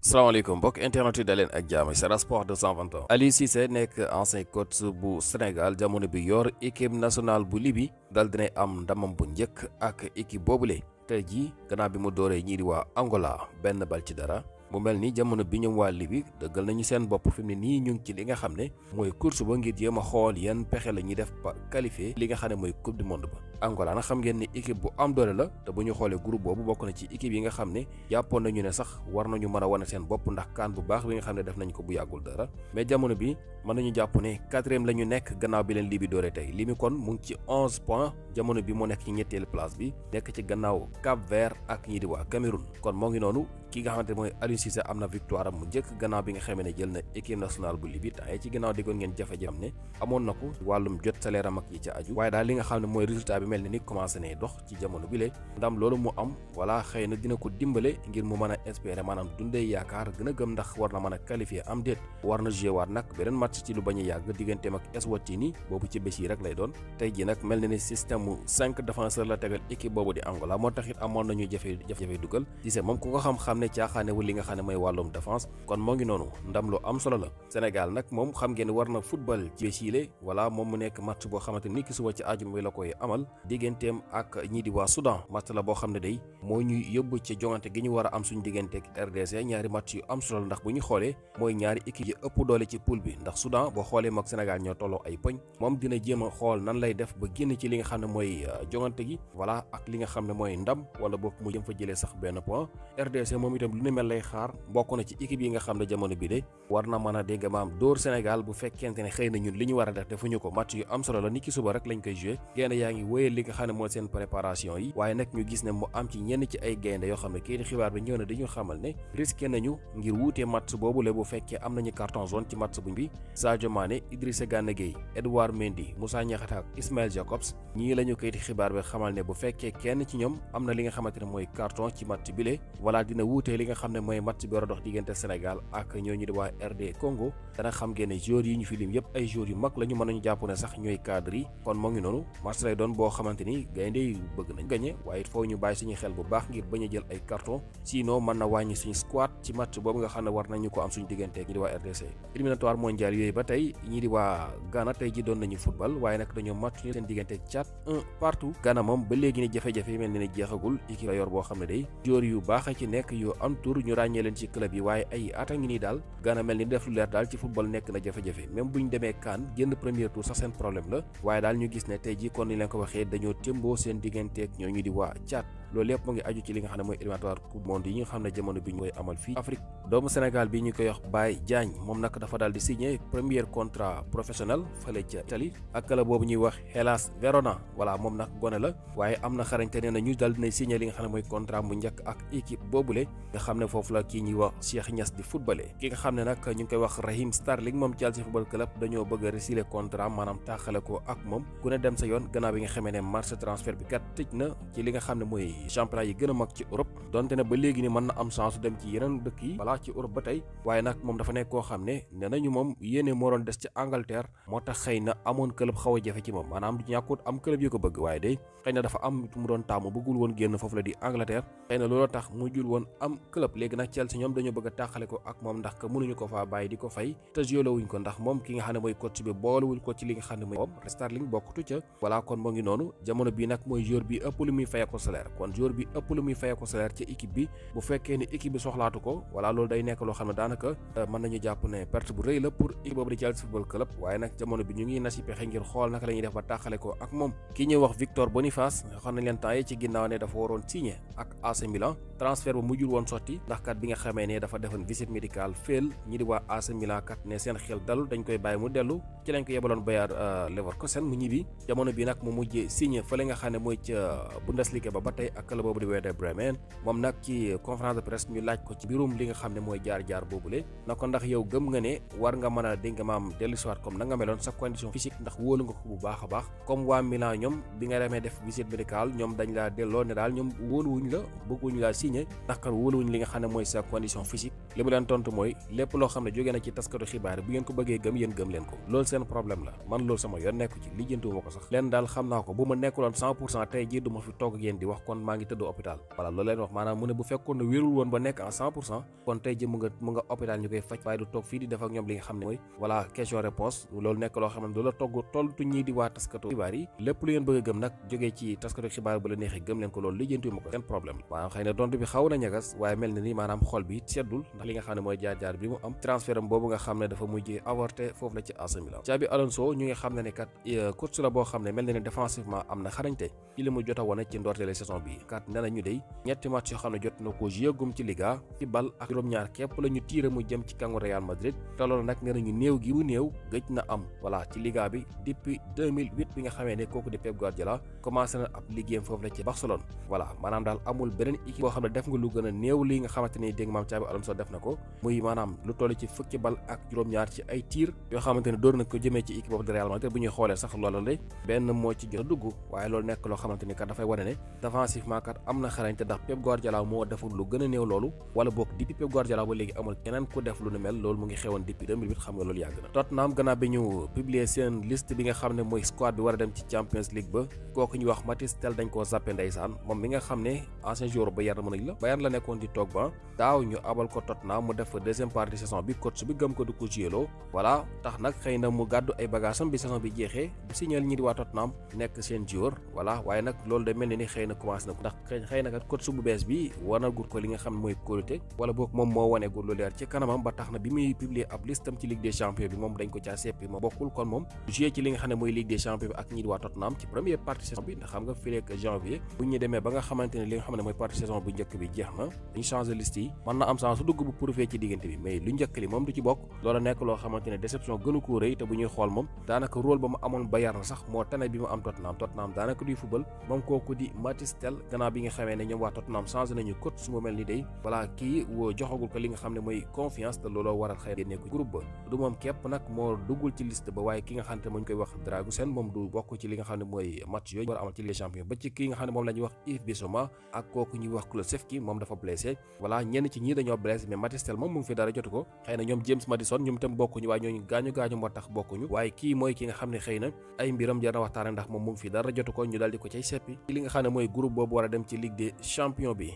salaamaaleykum mbokk internet yi daleen ak jaam Sen Sport 221. Aliou Cissé nekk ancien coach bu Sénégal jamono bi yor équipe nationale bu Libye dal dinay am ndamam bu njëkk ak équipe boobule tey jii gannaaw bi mu dooree ñii di waa Angola benn bal ci dara. mu mel ni jamono bi ñoom waa Libye dëggal nañu seen bopp fi mu ne nii ñu ngi ci li nga xam ne mooy course ba ngir jéem a xool yan pexe la ñuy def ba qualifié li nga xam ne mooy coupe du monde ba. Angola nag xam ngeen ni équipe bu am doole la te bu ñu xoolee groupe boobu bokk na ci équipe yi nga xam ne jàppoon nañu ne sax war nañu mën a wane seen bopp ndax kaan bu baax bi nga xam ne def nañ ko bu yàggul dara mais jamono bi mën nañu jàpp ne quatrième la ñu nekk gannaaw bi leen Libye dooree tey Libye kon mu ngi ci 11 points jamono bi moo nekk ci ñetteelu place bi nekk ci gannaaw Cap-Vert ak ñii di waa Cameroun kon moo ngi noonu ki nga xamante mooy Aliou Cissé am na victoire am mu njëkk gannaaw bi nga xamee ne jël na équipe nationale bu Libye te ci gannaaw déggoon ngeen jafe-jafe am ne amoon na ko wàllum jot salaire am ak yi ca aju waaye daal li nga xam ne mooy résultat bi mel ni commencé ne dox ci jamono bi le ndam loolu mu am voilà xëy na dina ko dimbale ngir mu mën a espérer maanaam dundee yaakaar gën a gëm ndax war na mën a qualifier am déet war na joué waat nag beneen match ci lu bañ a yàgg digganteem ak Eswatini boobu ci bés yi rek lay doon tey ji nag mel na ni système mu 5 défenseurs la tegal équipe boobu di Angola moo tax it amoon nañu jafe-jafe dugal Cissé moom ku ko xam-xam ne caaxaanewul li nga xam ne mooy wàllum défense kon moo ngi noonu ndam lu am solo la Sénégal nag moom xam ngeen war na football ci bés yi voilà moom mu nekk match boo xamante ni ki suba ci àjjuma bi la koy amal digganteem ak ñii di waa Soudan match la boo xam ne day moo ñuy yóbbu ci jongante gi ñu war a am suñu diggante ak RDC ñaari match yu am solo ndax bu ñu xoolee mooy ñaari équipe yi ëpp doole ci poule bi ndax Soudan boo xoolee mook Sénégal ñoo tolloo ay poñ moom dina jéem a xool nan lay def ba génn ci li nga xam ne mooy jongante gi voilà ak li nga xam ne mooy ndam wala boog mu jëm fa jëlee sax benn point RDC moom itam lu ne mel lay xaar bokk na ci équipe yi nga xam ne jamono bi de war na mën a dégg maam dóor Sénégal bu fekkente ne xëy na ñun li ñu war a def defuñu ko match yu am solo la niki suba rek lañ koy joué gaynde yaa ngi wéyal li nga xam ne mooy seen préparation yi waaye nag ñu gis ne mu am ci ñenn ci ay gaynde yoo xam ne kii di xibaar bi ñëw na dañu xamal ne risqué nañu ngir wuutee match boobu le bu fekkee am nañu carton jaune ci match buñ bi Sadio Mané Idrissa Gana Gueye Edouard Mendy Moussa Niakhaté ak Ismaël Jacobs ñii la ñu koy di xibaar bi xamal ne bu fekkee kenn ci ñoom am na li nga xamante ne mooy carton ci match bi le voilà dina wuutee li nga xam ne mooy match bi war a dox diggante Sénégal ak ñooñu di waa RD Congo dana xam ngeen ne joueurs yi ñu fi lim yëpp ay joueurs yu mag la ñu mën nañu jàpp ne sax ñooy cadre yi kon moo ngi noonu match lay doon boo xamante ni gaynde yi bëgg nañ gagné waaye it foo ñu bàyyi suñu xel bu baax ngir bañ a jël ay carton sinon mën na wàññi suñu squad ci match boobu nga xam ne war nañu ko am suñu digganteeg ñi di waa RDC éliminatoire mondial yooyu ba tey ñi di waa Ghana tey ji doon nañu football waaye nag dañoo match ñu seen digganteeg Tchad 1 partout Ghana moom ba léegi ni jafe-jafe yi mel ni ne jeexagul équipe la yor boo xam ne day joueurs yu baax a ci nekk yu am tour ñu ràññee leen ci club yi waaye ay ata ngi nii daal Ghana mel ni def lu leer daal ci football nekk na jafe-jafe même buñ demee CAN génn premier tour sax seen problème la waaye daal ñu gis ne tey ji kon ni leen ko waxee dañoo témboo seen digganteeg ñooñu di waa Tchad loolu lépp mu ngi aju ci li nga xam ne mooy éliminatoire coupe monde yi nga xam ne jamono bi ñu koy amal fii Afrique doomu Sénégal bi ñu koy wax Baye Diagne moom nag dafa daal di signé premier contrat professionnel fële ca Italie ak club boobu ñuy wax Hellas Verona voilà moom nag gone la waaye am na xarañte nee na ñu daal dinay signé li nga xam ne mooy contrat bu njëkk ak équipe boobule nga xam ne foofu la kii ñuy wax Cheikh Niass di footballé ki nga xam ne nag ñu ngi koy wax Raheem Sterling moom Chelsea football club dañoo bëgg a résilier contrat maanaam tàqale ko ak moom ku ne dem sa yoon gannaaw bi nga xamee ne marché transfert bi kat tëj na ci li nga xam ne mooy championnat yi gën a mag ci Europe donte ne ba léegi ni mën na am chance dem ci yeneen dëkk yi voilà ci Europe ba tey waaye nag moom dafa nekk koo xam ne nee nañu moom yéene moo doon des ci Angleterre moo tax xëy na amoon club xaw a jafe ci moom maanaam du ñàkkut am club yu ko bëgg waaye day xëy na dafa am mu doon taamu bëggul woon génn foofu la di Angleterre xëy na looloo tax mujjul woon am club léegi nag Chelsea ñoom dañoo bëgg a tàqale ko ak moom ndax que mënuñu ko faa bàyyi di ko fay te wuñ ko ndax moom ki nga xam ne mooy coach bi boolewul ko ci li nga xam ne mooy moom Sterling bokkutu ca voilà kon moo ngi noonu jamono bi nag mooy joueur bi ëpp lu muy fayee ko salaire kon joueur bi ëpp lu muy fayee ko salaire ci équipe bi bu fekkee ne équipe bi soxlaatu ko voilà loolu day nekk loo xam ne daanaka mën nañu jàpp ne perte bu rëy la pour équipe boobu di Chelsea football club waaye nag jamono bi ñu ngi nasi pexe ngir xool naka la ñuy def ba tàqale ko ak moom ki ñuy wax Victor Boniface xam nañ leen temps yi ci ginnaaw ne dafa waroon signé ak AC Milan transfert ba mujjul woon sotti ndax kat bi nga xamee ne dafa defoon visite médicale féel ñi di waa AC Milan kat ne seen xel dalul dañ koy bàyyi mu dellu ci lañ ko yebaloon Bayer Leverkusen mu ñibbi jamono bi nag mu mujjee signé fële nga xam ne mooy ca Bundesliga ba tey ak club boobu di Werder Bremen moom nag ci conférence de presse ñu laaj ko ci mbirum li nga xam ne mooy jaar-jaar boobule na ko ndax yow gëm nga ne war nga mën a dégg nga maam dellu si waat comme na nga meloon sa condition physique ndax wóolu nga ko bu baax a baax comme waa Milan ñoom bi nga demee def visite médicale ñoom dañ laa delloo ne daal ñoom wóoluwuñ la bëgguñu laa signé ndax kan wóoluwuñ li nga xam ne mooy sa condition physique li mu leen tontu mooy lépp loo xam ne jógee na ci taskatu xibaar bu ngeen ko bëggee gëm yéen gëm leen ko loolu seen problème la man loolu sama yoon nekku ci lijjantuwuma ko sax leen daal xam naa ko bu ma nekkuloon 100% tey jii du ma fi toog ak yéen di wax kon maa ngi tëdd hôpital voilà loolu leen wax maanaam mu ne bu fekkoon ne wérul woon ba nekk en 100% kon tey ji mu nga hôpital ñu koy faj waaye du toog fii di def ak ñoom li nga xam ne mooy voilà question réponse loolu nekk loo xam ne du la tolltu ñii di waa taskatu xibaar yi lépp lu ngeen bëgg a gëm nag jógee ci taskatu xibaar bu la neexee gëm leen ko loolu lijjanti ma ko seen problème la maanaam xëy na dont bi xaw na ñagas waaye mel na ni maanaam xol bi seddul ndax li nga xam ne mooy jaar-jaar bi mu am transfert am boobu nga xam ne dafa mujjee avorté foofu la ci AC Milan Xabi Alonso ñu ngi xam ne ne kat coach la boo xam ne mel na ne défensivement am na xarañte ci li mu jot a wane ci ndorteele saison bi kat nee na ñu dey ñetti match yoo xam ne jot na ko joué gum ci Liga ci bal ak juróom-ñaar képp la ñu tiire mu jëm ci kangu Real Madrid te loolu nag nee nañu néew gi mu néew gëj na am voilà ci Liga bi depuis 2008 bi nga xamee ne kooku di Pep Guardiola commencé na ab liggéeyam foofu la ci Barcelone voilà maanaam daal amul beneen équipe boo xam ne def nga lu gën a néew li nga xamante ni dégg maam Xabi Alonso def na ko muy maanaam lu toll ci fukki bal ak juróom-ñaar ci ay tir yoo xamante ne door na ko jëmee ci équipe boobu de Real Madrid bu ñuy xoolee sax loolu la benn moo ci jot a dugg waaye loolu nekk loo xamante ni kat dafay wane ne défensivement kat am na xarañte ndax Pep Guardiola moo deful lu gën a néew loolu wala boog depuis Pep Guardiola ba léegi amul keneen ku def lu nu mel loolu mu ngi xewoon depuis 2008 xam nga loolu yàgg na Tottenham gannaaw bi ñu publier seen liste bi nga xam ne mooy squad bi war a dem ci Champions League ba kooku ñu wax Mathys Tel dañ koo zappé ndeysaan moom mi nga xam ne ancien joueur Bayern mën nañ la Bayern la nekkoon di toog ba daaw ñu abal ko Tottenham mu def fa deuxième partie saison bi coach bi gëm ko du ko jiyeloo voilà tax nag xëy na mu gàddu ay bagaasam bi saison bi jeexee bu signal ñi di waa Tottenham nekk seen joueur voilà waaye nag loolu de mel ni xëy na commencé na ko ndax xëy na kat coach bu bees bi wanagul ko li nga xam ne mooy kóolute wala boog moom moo waneegul lu leer ci kanamam ba tax na bi muy publier ab listam ci Ligue des Champions bi moom dañ ko caa seppi ma bokkul kon moom joué ci li nga xam ne mooy Ligue des Champions bi ak ñi di waa Tottenham ci première partie saison bi ndax xam nga fii ak janvier bu ñu demee ba nga xamante ne li nga xam ne mooy partie saison bu njëkk bi jeex na dañu changé liste yi mën na am chance su dugg bu prouvé ci diggante bi mais lu njëkk li moom du ci bokk loola nekk loo xamante ne déception gënu ko rëy te bu ñuy xool moom daanaka rôle ba mu amoon Bayern sax moo tane bi mu am Tottenham daanaka duy football moom kooku di Mathys Tel gannaaw bi nga xamee ne ñoom waa Tottenham changé nañu coach su mu mel ni day voilà kii woo joxagul ko li nga xam ne mooy confiance te looloo waral xëy génne ko groupe ba du moom képp nag moo duggul ci liste ba waaye ki nga xam ne moo ñu koy wax Dragusen moom du bokk ci li nga xam ne mooy match yooyu war a amal ci Ligue des Champions ba ci ki nga xam ne moom la ñuy wax Yves Bissouma ak kooku ñuy wax Kulusevski moom dafa blessé voilà ñenn ci ñii dañoo blessé mais Mathys Tel moom mu ngi fi dara jotu ko xëy na ñoom James Maddison ñoom itam bokkuñu waaye ñooñu gaañu moo tax bokkuñu waaye kii mooy ki nga xam ne xëy na ay mbiram jar na waxtaane ndax moom mu ngi fi dara jotu ko ñu daal di ko cay seppi ci li nga xam ne mooy groupe boobu war a dem ci Ligue des Champions bi